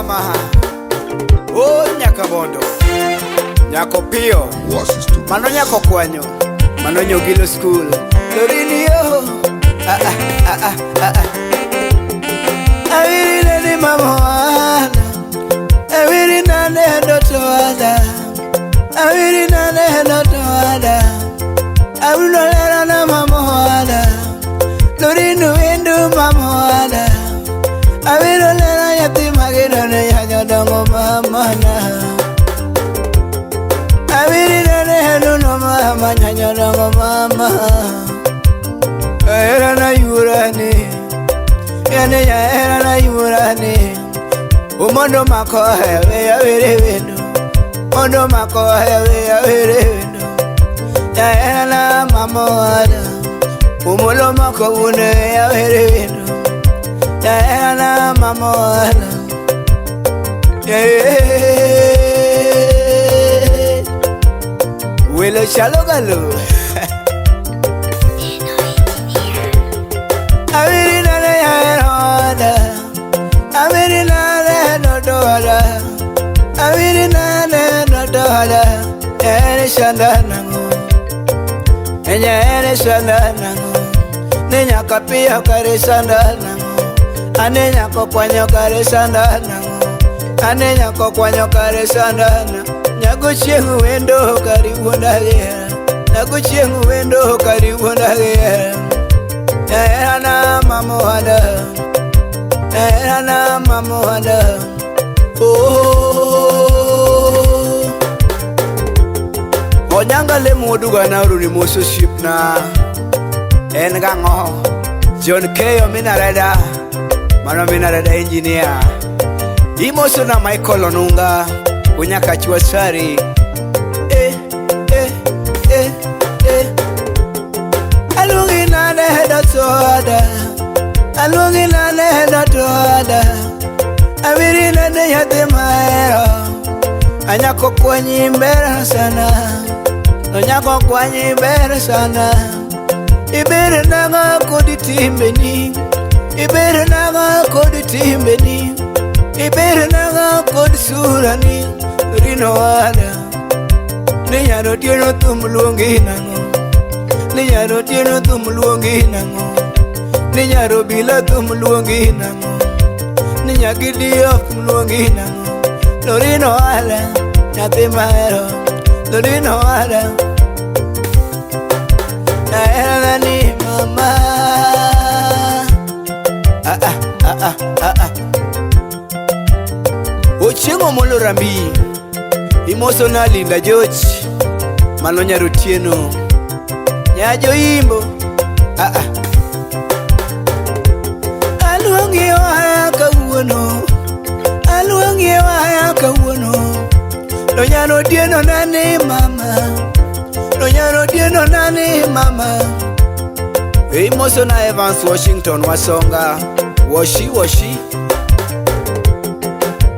mama. O nyakabondo. Nyako piyo. Mano nyako kwanyo. Mano nyogilo school. Lorini yo. Ah ah ah ah ah ah. Awiri nani mama wana. Awiri nane ndoto wada. Awiri nane ndoto wada. Awilo lera na mama wada. Lorinu windu mama wada. Awilo lera nyathi mageno ne nyanyodongo mama na. Awiri nane henuno mama nyanyodongo mama. Era na yurani. Yani ya era na yurani. Umondo mako hewe awiri windu. Mondo mako hewe awiri windu. Ya era na mama wada. Umulo mako une awiri windu. Ya era na mama wada. Yeah. Welo chalo galo. Awiri nane ya era wada. Awiri nane no doada. Awiri nane no doada. Ere shanda nango. Enya ere shanda nango. Nenya kapia kare shanda nango. Anenya kokwanyo kare shanda nango. Anenya kokwanyo kare shanda nango. Nyago chieng' wendo kari wuonda gihera. Nyago chieng' wendo kari wuonda gihera. Era na mama wada. Era na mama wada. Oh. Onyanga lemo wuoduga oroni mos osiepna. En gang'o? John Keyo Minareda. Mano Minareda engineer. Imoso na Michael Onunga. Unyaka Chwasari. Eh, eh, eh, eh. Aluongi nane soda. Aluongi nane soda. Awiri nane nyathi mahero. Anyako kwanyi ber sana. Onyako kwanyi ber sana. Iber nang'o kod timbeni. Iber nang'o kod timbeni. Iber nang'o kod surani. Rino wada. Ni nyaro tieno thum luongi nang'o. Ni nyaro tieno thum luongi nang'o. Ni nyaro bila thum luongi nang'o. Ni nyagidio thum luongi nang'o. Lorino wada. Nyathi mahero. Lorino wada. Nahera ni mama. Ah ah ah ah ah ah. Ochieng' Omolo Rambi. Imoso na Linda George. Mano nyar Otieno. Nyajo imbo. Ah ah. Aluongi waya kawuono. Aluongi waya kawuono. To nyar Otieno nani mama. To nyar Otieno nani mama. Imoso na Evans Washington Wasonga. Washi washi.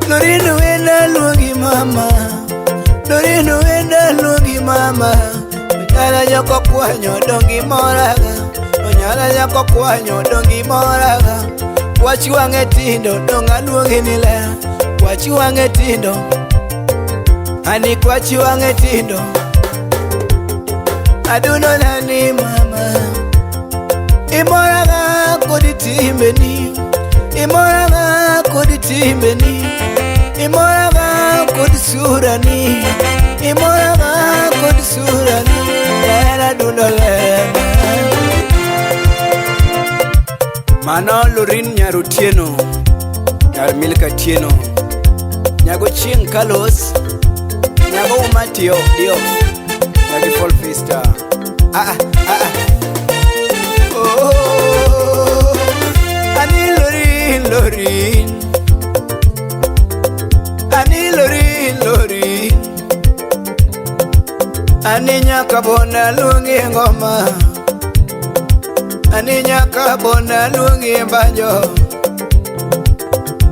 Lorino wenda luongi mama. Lorino wenda luongi mama. Onyala nyako kwanyo dongi moraga. Onyala nyako kwanyo dongi moraga. Wach wang'e tindo donga luongi ni ler. Wach wang'e tindo. Ani kwach wang'e tindo. Aduno nani mama. Imoraga kod timbeni. Imoraga kod timbeni. Imoraga kod surani. Imoraga kod surani. Lera dundo lera. Mano Lorin nyar Otieno. Nyar Milka Tieno. Nyago chieng' Carlos. Nyago Umatio Dio. Nyagi Fall Fista. Ah ah ah ah. Oh, ani Lorin Lorin. Ani Lorin Lorin. Ani nyaka bona luongi ngoma. Ani nyaka bona luongi banjo.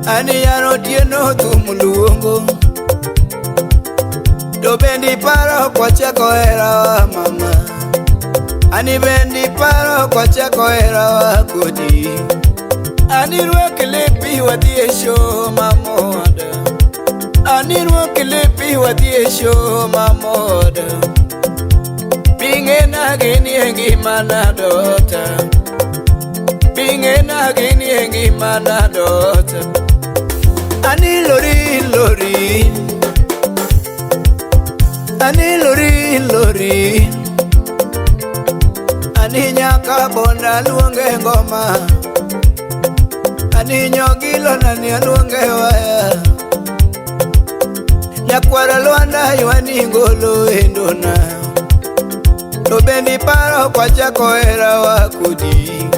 Ani nyar Otieno thum luongo. To bendi paro kwachako hera mama. Ani bendi paro kwachako hera kodi. Ani rwak lepi wadhi e show mamoda. Ani rwak lepi wadhi e show mamoda. Bing'ena gini e ngimana dota. Bing'ena gini e ngimana dota. Ani lori lori. Ani lori lori. Ani nyaka bonda luonge ngoma. Ani nyogilo nani aluonge waya. Nyakwara Lwanda ywani ngolo endona. To bendi paro kwachako herawa kodi.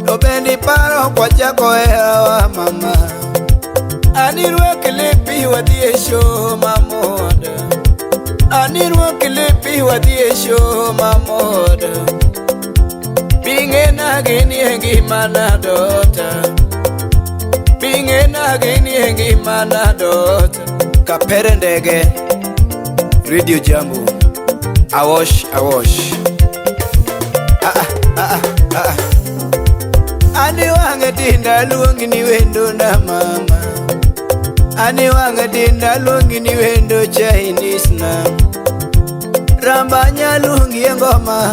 To bendi paro kwachako herawa mama. Ani rwak lepi wadhi e show mamoda. Ani rwak lepi wadhi e show mamoda. Bing'ena gini e ngimana dota. Bing'ena gini e ngimana dota. Kapere ndege Radio Jambo. Awosh awosh. Ah ah ah ah. Ani wang'e tinda luongi ni wendo na mama. Ani wang'e tinda luongi ni wendo Chinese na. Rambanya luongi e ngoma.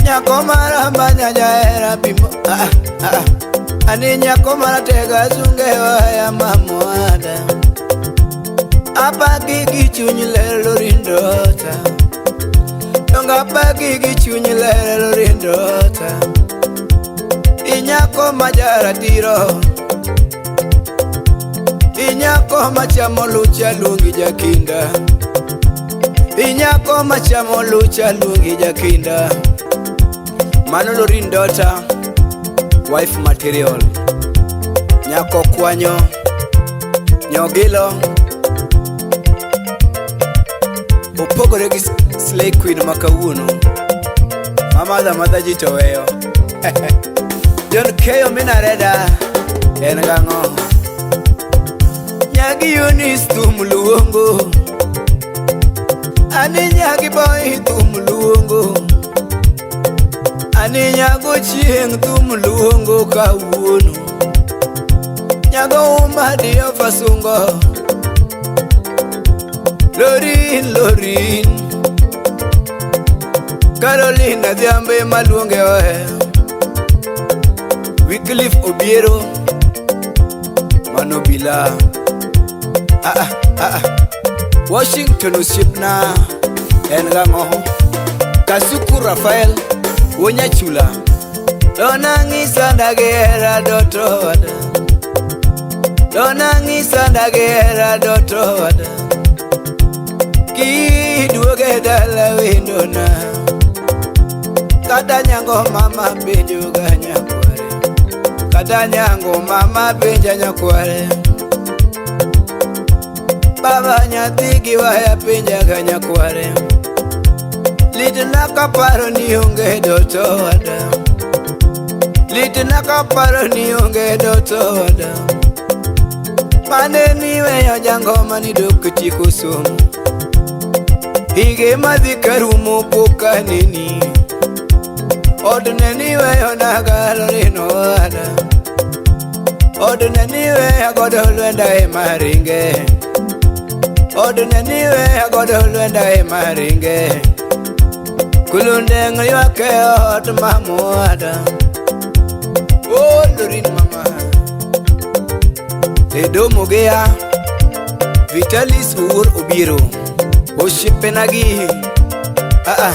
Nyako marambanya jahera pimo. Ah ah. Ani nyako maratega sunge waya mamwada. Apaki gi chuny ler lorindota. Donga apaki gi chuny ler lorindota. Inyako majaratiro. Inyako machamo lucha luongi jakinda. Inyako machamo lucha luongi jakinda. Mano lorindota. Wife material. Nyako kwanyo. Nyogilo. Opogore gi Slay Queen ma kawuono. Mamadha madha ji to weyo. John Keyo minareda en gang'o? Nyagi Eunice thum luongo. Ani nyagi boy thum luongo. Ani nyago chieng' thum luongo kawuono. Nyago uma dio fasungo. Lorin Lorin. Caroline Adhiambo maluonge ohe. Wycliffe Obiero mano bila. Ah ah ah. Washington osiepna en gang'o? Kasuku Rafael Wonyachula. Dona ng'isa ndagihera doto wada. Dona ng'isa ndagihera doto wada. Kiduoge dala wendona. Kata nyango mama penjo ga nyakware. Kata nyango mama penja nyakware. Baba nyathi gi waya penja ga nyakware. Litna kaparo ni onge doto wada. Litna kaparo ni onge doto wada. Mane ni weyo jangoma ni dok tieko somo. Hige madhi karumo pok aneni. Odne ni weyo nagalo rino wada. Odne ni weyo godo lwenda e maringe. Odne ni weyo godo lwenda e maringe. Kulundeng ywak e ot mamwada. Oh Lorin mama. Edomo gea. Vitalis Owuor obiro. Osiepenagi. Ah ah.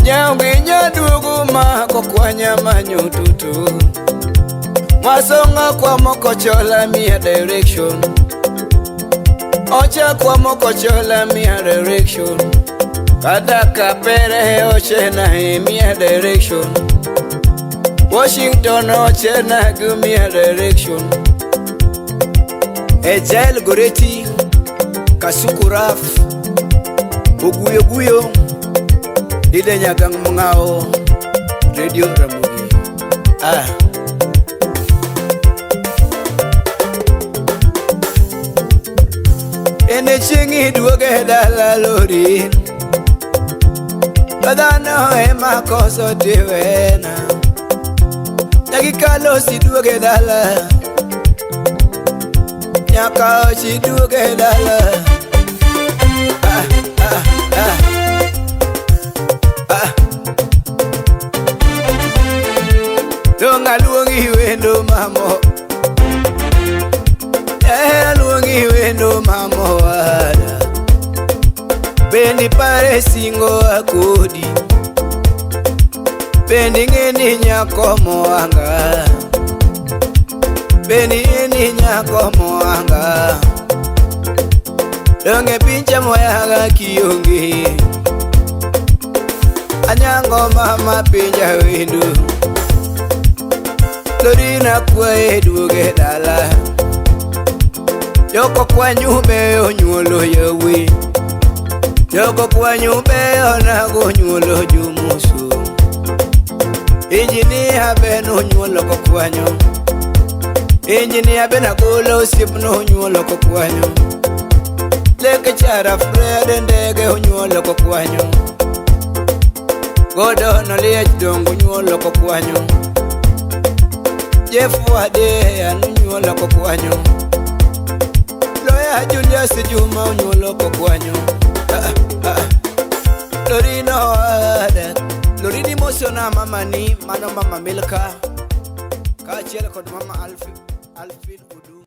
Nyaonge nyaduogo ma kokwanya manyo tutu. Mwasonga kwa mokochola mia direction. Ocha kwa mokochola mia direction. Kata kapere ochena mia direction. Washington ochena mia direction. Ejel Goreti Kasuku Raf Oguyo Guyo Ide Nyagang Mng'ao Radio Ramogi. Ah. Ene chieng' iduoge dala Lorin. Dhano ema koso tiwena. Dakika losi duoge dala. Nyaka ochiduoge dala. Ah, ah, ah. Ah. Donga luongi wendo mamo. Eh, luongi wendo mamo wada. Bendi pare singo akodi. Bendi ng'eni nyako moanga. Bendi ng'eni nyako moanga. Donge pincha moyaga kionge. Anyango mama pinja wendo. Lorina kwaye duoge dala. Joko kwanyu be onyuolo yawuoyi. Joko kwanyu be onago nyuolo jomoso. Injinia be nonyuolo kokwanyo. Injinia be nagolo osiep nonyuolo kokwanyo. Leke chara Fred ndege onyuolo kokwanyo. Godo noliech dongo nyuolo kokwanyo. Jeff Wade nonyuolo kokwanyo. Loya Julius Juma onyuolo kokwanyo. Ah, ah. Lorino ada. Lorini mosona mama ni mano mama Milka. Kaachiel kod mama Alfin Alfin Udu.